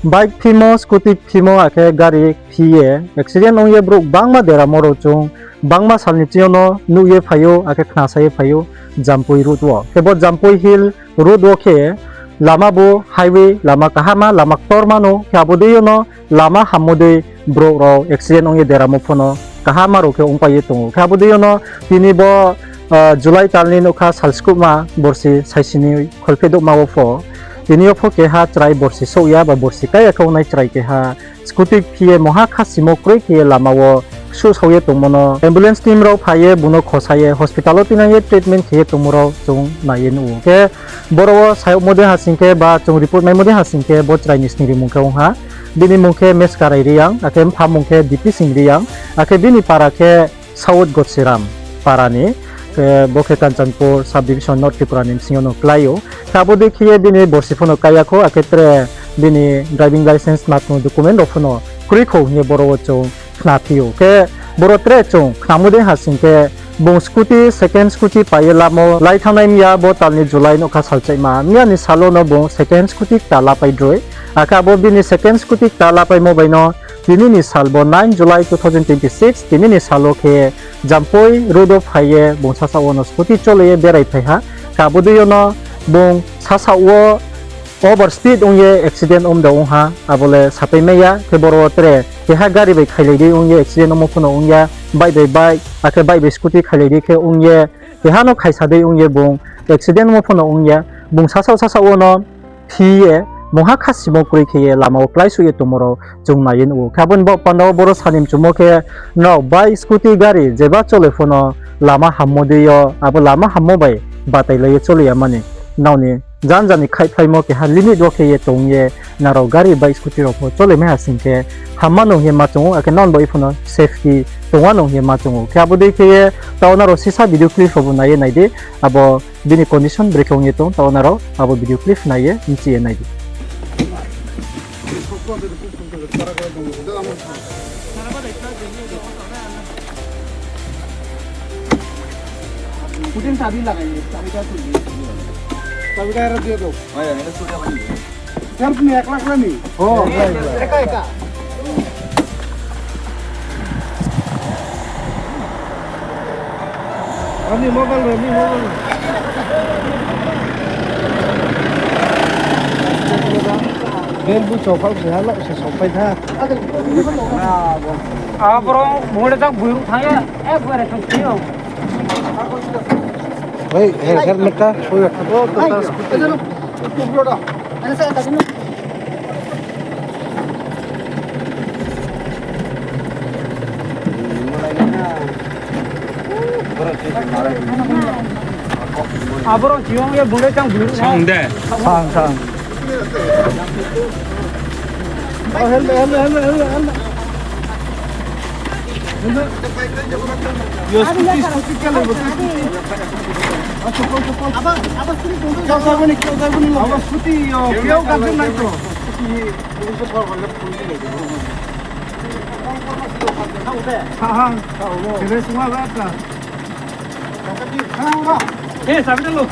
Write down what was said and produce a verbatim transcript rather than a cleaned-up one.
Bike phimo, scooty phimo, akhe gari phi ye accident ong ye brouh bangma deramo rao chung bangma sal ni ching yo no nuh ye phai ou, akhe khnasa ye phai ou, Jampui road wo. Khe bo Jampui Hill road wo khe lama bo highway, lama kaham ma, lama ktorma no, khe abo dei yo no lama hammo dei brouh rao accident ong ye deramo pho no kaham ma rao khe ongpai ye tong ou. Khe abo dei yo no tini bo, ah, July tal ni nougkha sal skuhma borsi saisi ni kholpheh douhma wo pho, tini yo pho keha chrai borsi souh ya ba borsi kai ya khe ongnai chrai keha scooty phi ye mungha khasimo kroi khe ye lama wo ksuhsao ye tongmo no ambulance team rao phai ye bung no khosa ye hospital wo tuinang ye treatment khe ye tongmo rao chung nai ye nuh ou. Khe boro wo sayouhmo dei ha sing khe ba chung report maimo dei ha sing khe bo chrai ni sning rimung khe ong ha. Bini mung khe Meskarai Reang, akhe mpha mung khe Dipising Reang, akhe bini para khe South Gochiram para ni, khe bo khe Kanchanpur sub division North Tripura ni bsing yo no klái ou. Khe abo dei khe ye bini borsi pho no kai ya khou, akhe tre bini driving licence ma tong document rao pho no kroi khou hing ye boro wo chung khna phi ou. Khe boro tre chung khnamo dei ha sing khe bung scooty, second scooty pai ye lamo lai thanngnai mi ya bo tal ni July nougkha salchaihma. Miya ni sal wo no bung second scooty kta lapai droi. Akhe abo bini second scooty kta lapaimo bai no tini ni sal bo nine July two thousand twenty six, tini ni sal wo khe Jampui road wo phai ye bung sasaoh wo no scooty chole ye berai phai ha. Khe abo dei yo no bung sasaoh wo over speed ong ye accident om da ong ha, abo le sapai mai ya. Khe boro wo tre keha gari bai khailai dei ong ye accident omo pho no ong ya, bike bai bike, akhe bike bai scooty khailai dei khe ong ye, keha no khaisa dei ong ye bung accident omo pho no ong ya, bung sasaoh sasaoh wo no phi ye mungha khasimo kroi khe ye lama wo kláisuh ye tongmo rao chung nai ye nuh ou. Khe abo ni baoh panda wo boro sani mchumo khe nrao bike, scooty, gari jeba chole pho no lama hammo dei yo, abo lama hammo bai batailai ye chole ya mani, nrao ni janja ni khaihphlaimo keha limit wo khe ye tong ye nrao gari, bike, scooty rao pho chole mai ha sing khe hamma no hing ye ma choung ou, akhe nrao ni baoh ye pho no safety tongma no hing ye ma choung ou. Khe abo dei khe ye taoh nrao sisa video clip rao bo nai ye nai di, abo bini condition brekhe ong ye tong, taoh nrao abo video clip nai ye bchi ye nai di. Hotel চাবি লাগাই, চাবিটা তুলে দিয়ে। চাবিটা এরা দিয়ে দাও। ভাই, আমি তো চুরি আমার। স্যার, তুমি এক লাখ লেনি? ও, ভাই, ভাই। একা, একা। আমি মোবাইল, আমি mobile. Bel bu chopal se halo se sopai tha. Aboro mole tak buiru thang ya, ekbare thang thio. Hey, hey, helmet ta, koi. Aboro chiyong ye bule chang bulu. Sang de. Sang, sang. Oh, helmet, helmet, helmet, helmet, helmet. Yo, scooty, scooty, kya lagbo, scooty? Acha, koi, koi, koi. Aba, aba scooty, koi, koi. Kya lagbo ni, kya lagbo ni? Aba scooty, yo, kya lagbo ni? Scooty, police ko call kar le, police ko. Ha, ha. Sebe suma ba ka. Eh, sabi dulu.